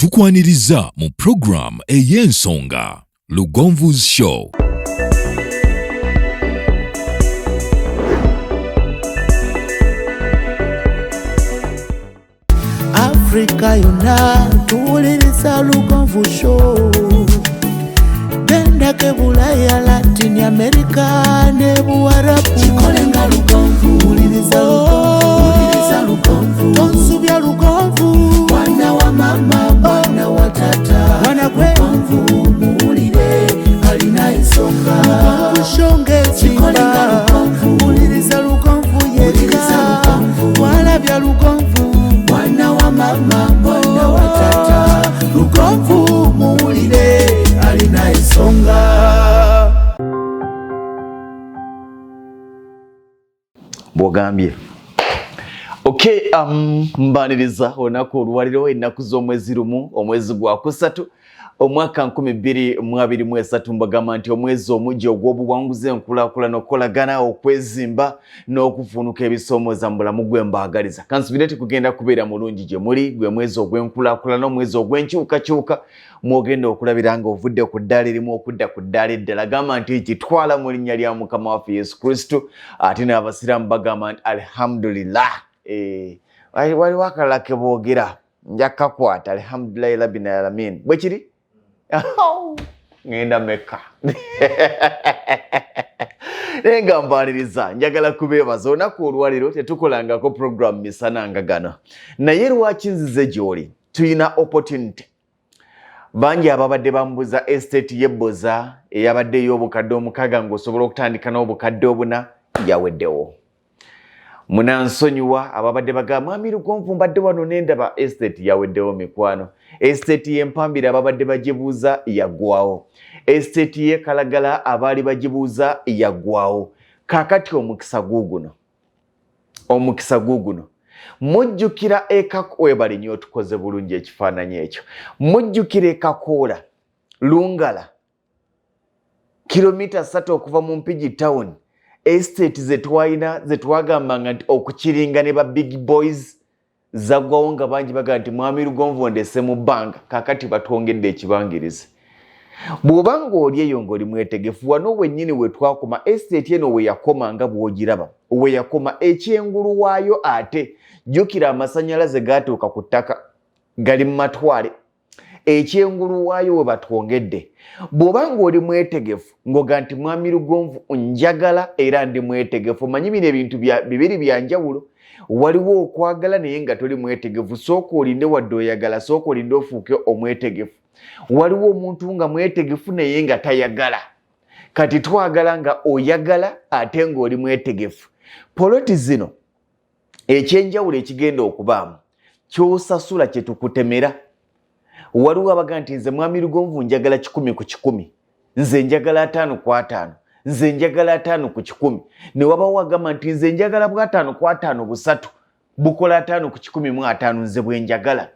Tukwaniriza mu program ey'ensonga Lugonvu's Show. Afrika yonna tuwuliriza Lugonvu Show. Gendako Bulaya, Latin America ne Buwarabu. Kikolenga Lugonvu, wuliriza Lugonvu, wuliriza Lugonvu. Tonsubya Lugonvu, mwana wa mama, mwana wa tata, mwana gwe. Lugonvu muwulire, alina ensonga. Lugonvu Show ng'ezimba, wuliriza Lugonvu yekka, walabya Lugonvu, mwana wa mama, mwana wa tata. Lugonvu muwulire, alina ensonga. Bwogambye okay. Mbaniriza olunaku olwaliro, ennaku z'omwezi 1, omwezi gwa 3, omwaka 2023. Mbagamba nti omwezi omujja ogw'obuwanguzi, enkulaakulana, okukolagana, okwezimba n'okufunuka ebisoomooza mu bulamu gwe mbaagaliza. Kansubire tikugenda kubeera mulungi gye muli. Gwe mwezi ogw'enkulaakulana, omwezi ogw'enkyukakyuka, mwogenda okulabira nga ovudde ku ddaala erimu okudda ku ddaala eddala. Gamba nti kitwala mu linnya lya Mukama waffe Yesu Kristo. Ate n'abasiraamu bagamba nti alhamdulillah. Waliwo akalala ke boogera, nja kakwata, alhamdulillahi rabbil alamin. Bwe kiri, ŋŋenda Mekka. Naye nga mbaniriza, njagala kubeebaza olunaku olwaliro. Tetukolangako program misana nga gano, naye lwaki nzize gy'oli? Tulina opportunity. Bangi ababadde bambuza estate y'ebboza eyabadde ey'obukadde 6 ng'osobola okutandika n'obukadde 4, yaweddewo. Munansonyiwa ababadde bagamba, "Mwami Lugonvu, mbadde wano nendaba estate." Yaweddewo, mikwano. Estate y'Empambira ababadde bagibuuza yaggwawo. Estate y'Ekalagala abaali bagibuuza yaggwawo. Kaakati omukisa guuguno, omukisa guuguno. Mujjukira webale nnyo, otukoze bulungi ekifaananyi ekyo. Mujjukira Ekakoola Lungala, kilomita 3 okuva mu Mpigi town, estate zetwalina zetwagambanga nti okukiringa ne ba big boys zaggwawo, nga bangi bagamba nti, "Mwami Lugonvu, ndese mu bbanga." Kakati batwongedde ekibangirizi. Bw'oba ng'oli eyo ng'oli mwetegefu, wano wennyini we twakoma, estate eno we yakoma nga bw'ogiraba we yakoma, ekyengulu waayo. Ate jjukira amasannyalaze gaatuuka ku ttaka gali mu matwale. Ekyengulu waayo we batwongedde. Bw'oba ng'oli mwetegefu ng'oga nti, "Mwami Lugonvu, njagala era ndi mwetegefu." Omanyi bino ebintu bibiri bya njawulo. Waliwo okwagala naye nga toli mwetegefu. Sooka olinde, wadde oyagala, sooka olinde ofuuke omwetegefu. Waliwo omuntu nga mwetegefu naye nga tayagala. Kati twagala nga oyagala ate ng'oli mwetegefu. Poloti zino ekyenjawulo ekigenda okubaamu, kyosasula kyetukutemera. Waliwo abaga nti, "Nze Mwami Lugonvu njagala 100 ku 100, nze njagala 50 ku 50, nze njagala 50 ku 100." Ne wabawo agamba nti, "Nze njagala bw'50 ku 50 busatu, bukola 50 ku 150, nze bwe njagala."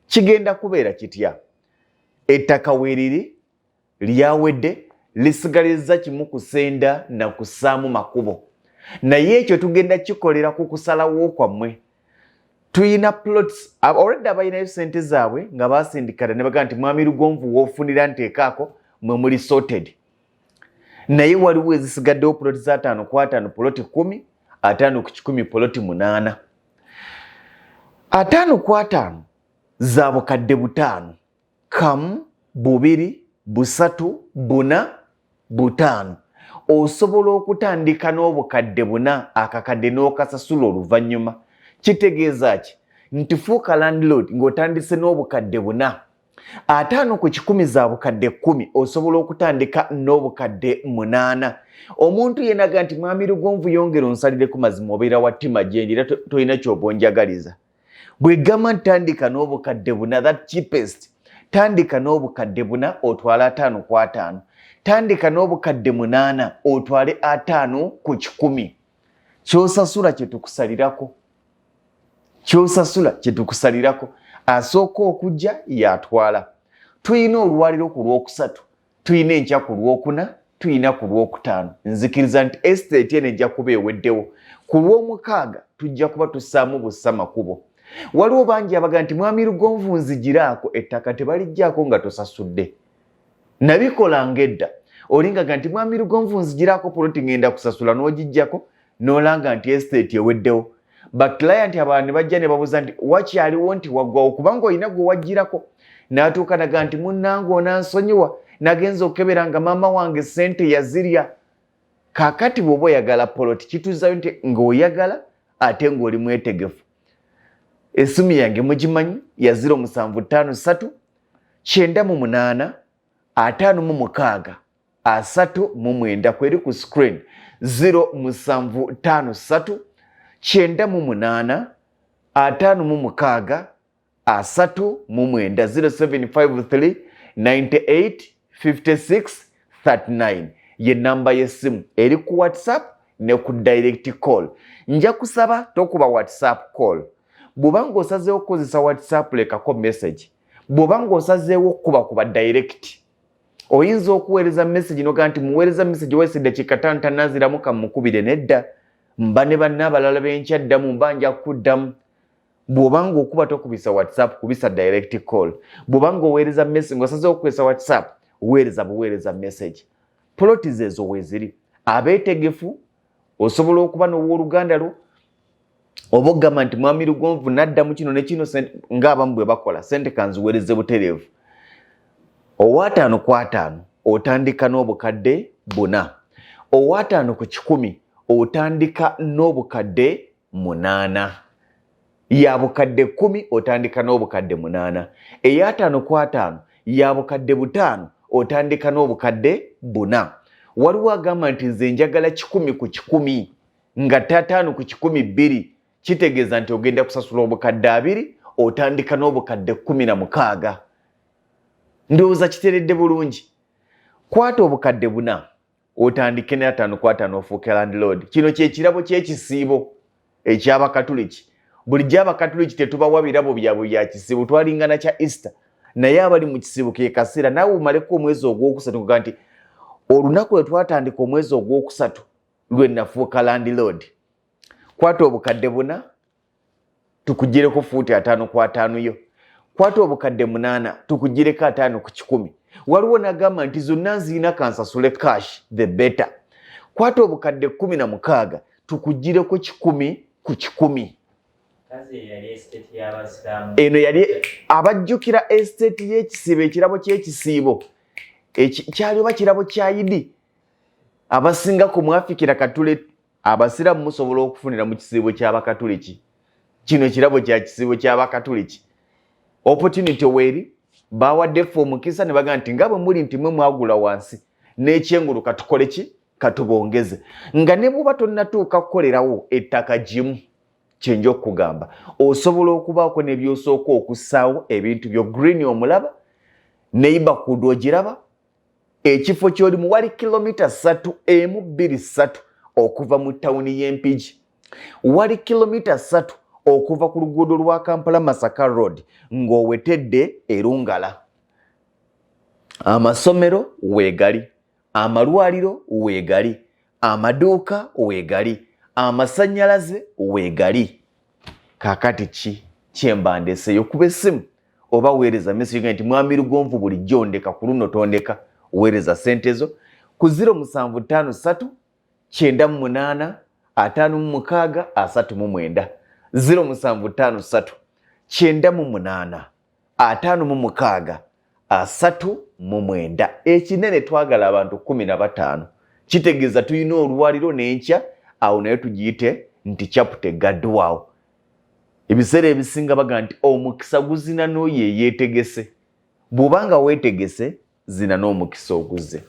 Kigenda kubeera kitya? Ettaka weeriri lyawedde, lisigaliza kimu kusenda na kussaamu makubo, naye ekyo tugenda kikolera ku kusalawo kwammwe. Tuyina plots already. Abalinayo sente zaabwe nga basindikana ne bagamba nti, "Mwami Lugonvu, woofunira nteekaako," mwe muli sorted. Naye waliwo ezisigaddewo, poloti za 50 ku 50, poloti 10, 50 ku 100, poloti 8. 50 ku 50 za bukadde 5, 1, 2, 3, 4, 5. Osobola okutandika n'obukadde 4, akakadde n'okasasula oluvannyuma. Kitegeeza ki? Nti fuuka landlord ng'otandise n'obukadde 4. 50 ku 100 za bukadde 10. Osobola okutandika n'obukadde 8. Omuntu yenaga nti, "Mwami Lugonvu, yongera onsalireko," mazima obeera wa ttima gyendi era tolina kyoba onjagaliza. Bwegamba ntandika n'obukadde 4, that cheapest, tandika n'obukadde 4 otwale 50 ku 50. Tandika n'obukadde 8 otwale 50 ku 100. Kyosasula kyetukusalirako, kyosasula kyetukusalirako. Asooka okujja yatwala. Tulina olwaliro ku Lwokusatu, tulina enkya ku Lwokuna, tulina ku Lwokutaano. Nzikiriza nti estate eno ejja kuba eweddewo ku Lwomukaaga. Tujja kuba tussaamu bussa makubo. Waliwo bangi abaga nti mwami Lugonvu nzigiraako ettaka, tebalijjaako nga tosasudde. Nabikolanga edda, olingaga nti mwami Lugonvu nzigiraako poloti, ngenda kusasula, n'ogijjako n'olanga nti estate eweddewo. Baclient abalala ne bajja ne babuuza nti wakyaliwo, nti waggwawo, kubanga olina gwe wajjirako n'atuuka naga nti munnange onansonyiwa, nagenza okukebera nga maama wange sente yazirya. Kaakati bw'oba oyagala poloti, kituzayo nti ng'oyagala ate ng'oli mwetegefu. Essimu yange mugimanyi, ya 0753 98 56 39, kweri ku screen, 0753 98 56 39, 0753 98 56 39 ye namba y'essimu eri ku WhatsApp ne ku direct call. Nja kusaba tokuba WhatsApp call. Bw'oba ng'osazeewo okukozesa WhatsApp, lekako message. Bw'oba ng'osazeewo okukuba, kuba direct. Oyinza okuweereza message noga nti muweereza message wese eddakiika 5 tanaziramu, kamukubire. Nedda, mba ne banne abalala benkyaddamu, mba nja kuddamu. Bw'oba ng'okuba tokubisa WhatsApp, kubisa direct call. Bw'oba ng'oweereza message, ng'osazeewo okukozesa WhatsApp, weereza buweereza message. Plots ezo weeziri, abeetegefu osobola okuba n'owooluganda lwo oba okugamba nti mwami Lugonvu naddamu kino ne kino, ng'abamu bwe bakola, sente kanziweereze butereevu. 50 ku 50 otandika n'obukadde 400, 50 ku 100 otandika n'obukadde 8, ya bukadde 10 otandika n'obukadde 8, 50 ku 50 ya bukadde 5 otandika n'obukadde 4. Waliwo agamba nti nze njagala 100 ku 100, nga 50 ku 100 2, kitegeeza nti ogenda kusasula obukadde 20, otandika n'obukadde 16. Ndowooza kiteredde bulungi. Kwata obukadde 4 otandike ne 50 ku 50, ofuuke landlord. Kino kyekirabo kyekisiibo ekyabakatuliki. Bulijjo abakatuliki tetubawa birabo byabwe bya kisiibo, twalingana kya Easter, naye abali mu kisiibo ke kaseera naawe omaleko omwezi ogwokusatu kuga nti olunaku lwe twatandika omwezi ogwokusatu lwe nafuuka landlord. Kwata obukadde 4 tukugireko fuuti 50 ku 50 yo. Kwata obukadde 8 tukugireko 50 ku 100. Waliwo nagamba nti zonna nziina, kansasule cash, the better. Kwata obukadde 16 tukugireko 100 ku 100. Eno yali abajjukira estate y'ekisiibo, ekirabo ky'ekisiibo kyali oba kirabo kya Idi. Abasinga ku mwafikira katule, abasiraamu musobola okufunira mu kisiibo ky'abakatuliki. Kino ekirabo kya kisiibo ky'abakatuliki. Opportunity weeri, bawadde ffe omukisa ne bagamba nti nga bwe muli nti mwe mwagula wansi n'ekyengulu, katukole ki? Katubongeze. Nga ne bw'oba tonnatuuka kukolerawo ettaka gimu, kyenja okukugamba, osobola okubaako nebyosooka okussaawo ebintu byo. Green omulaba, neighborhood ogiraba, ekifo kyolimu wali kilomita 3, 1, 2, 3 okuva mu tawuni y'Empigi, wali kilomita 3 okuva ku luguudo lwa Kampala Masaka Road ng'owetedde Erungala. Amasomero weegali, amalwaliro weegali, amaduuka weegali, amasannyalaze weegali. Kaakati ki kyemba ndeseeyo? Kuba essimu oba weereza message nti mwami Lugonvu bulijjo ndeka, ku luno tondeka. Weereza sente zo ku 0753 98 56 39, 0753 98 56 39. Ekinene twagala abantu 15, kitegeeza tulina olwaliro n'enkya awo naye tugiyite nti chapter egaddwawo. Ebiseera ebisinga baga nti omukisa guzina n'oyo eyeetegese. Bw'oba nga weetegese, zina n'omukisa oguzze.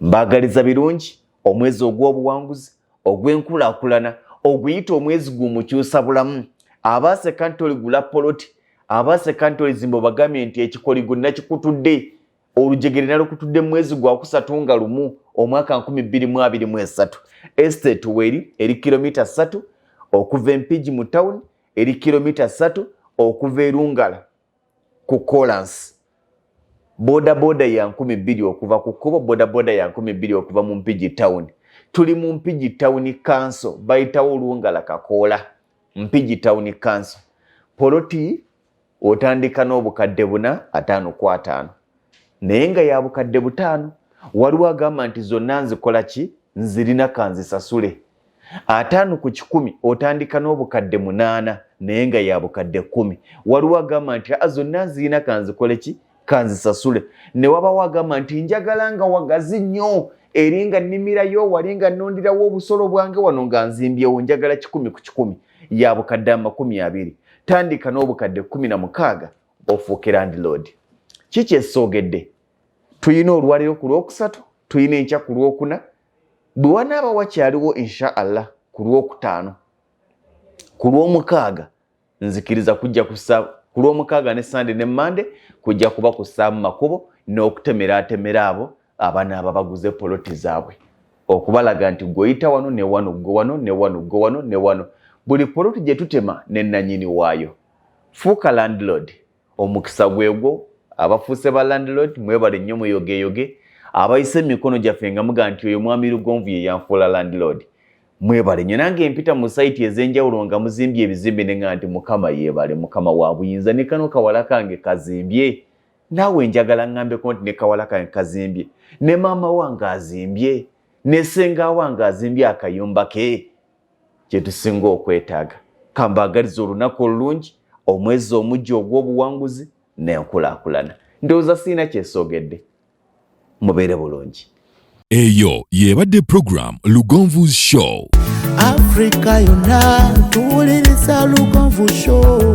Mbaagaliza birungi, omwezi ogw'obuwanguzi, ogw'enkulaakulana, oguyita omwezi gw'omukyusa bulamu. Abaaseka nti oligula poloti, abaaseka nti olizimba, obagambye nti ekikoligo nakikutudde, olujegere nalukutudde mu mwezi gwakusatu nga 1 omwaka 2023. Estate weeri eri kilomita 3 okuva Empigi mu town, eri kilomita 3 okuva Erungala ku kolansi. Boda boda ya 2000 okuva ku kkubo, boda boda ya 2000 okuva mu Mpigi town. Tuli mu Mpigi Town Council, bayitawo Olungala Kakoola, Mpigi Town Council. Poloti otandika n'obukadde 455, naye nga ya bukadde 5. Waliwo agamba nti zonna nzikola ki, nzirina, kanzisasule. 50 ku 100 otandika n'obukadde 8, naye nga ya bukadde 10. Waliwo agamba nti aa, zonna nzirina, kanzikole ki, kanzisasule. Ne wabawo agamba nti njagala nga wagazi nnyo, eri nga nnimirayo, wali nga nnondirawo obusolo bwange, wano nga nzimbyewo, njagala 100 ku 100, ya bukadde 20. Tandika n'obukadde 16 ofuuke landlord. Kiki esoogedde? Tuyina olwaleero ku Lwokusatu, tuyina enkya ku Lwokuna. Bwe wanaaba wakyaliwo, insha Allah, ku Lwokutaano, ku Lwomukaaga nzikiriza kujja kusa ku Lwomukaaga ne Sande ne Mande kujja kuba kussaamu makubo n'okutemeratemera abo abanaaba baguze poloti zaabwe, okubalaga nti gweoyita wano ne wano, gwe wano ne wano, gwe wano ne wano, buli poloti gye tutema ne nannyini waayo. Fuuka landlord, omukisa gwegwo. Abafuuse ba landlord, mwebale nnyo, muyogeyoge. Abayise emikono gyaffe nga muga nti oyo mwami Lugonvu ye yanfuula landlord, mwebale nnyo. Nange mpita mu site ez'enjawulo nga muzimbye ebizimbe, ne nga nti Mukama yeebale, Mukama wa buyinza, ne kano kawala kange kazimbye. Naawe njagala ŋŋambeko nti ne kawala kange kazimbye, ne maama wange azimbye, ne ssenga wange azimbye akayumba ke. Kye tusinga okwetaaga. Kambaagaliza olunaku olulungi, omwezi omujja ogw'obuwanguzi n'enkulaakulana. Ndowooza siina kyesoogedde, mubeere bulungi. Eyo y'ebadde program Lugonvu's Show. Afrika yonna tuwuliriza Lugonvu Show.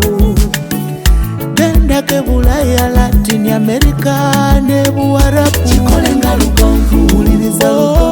Gendako Bulaya, Latin America ne Buwarabu. Kikole nga Lugonvu. Wuliriza.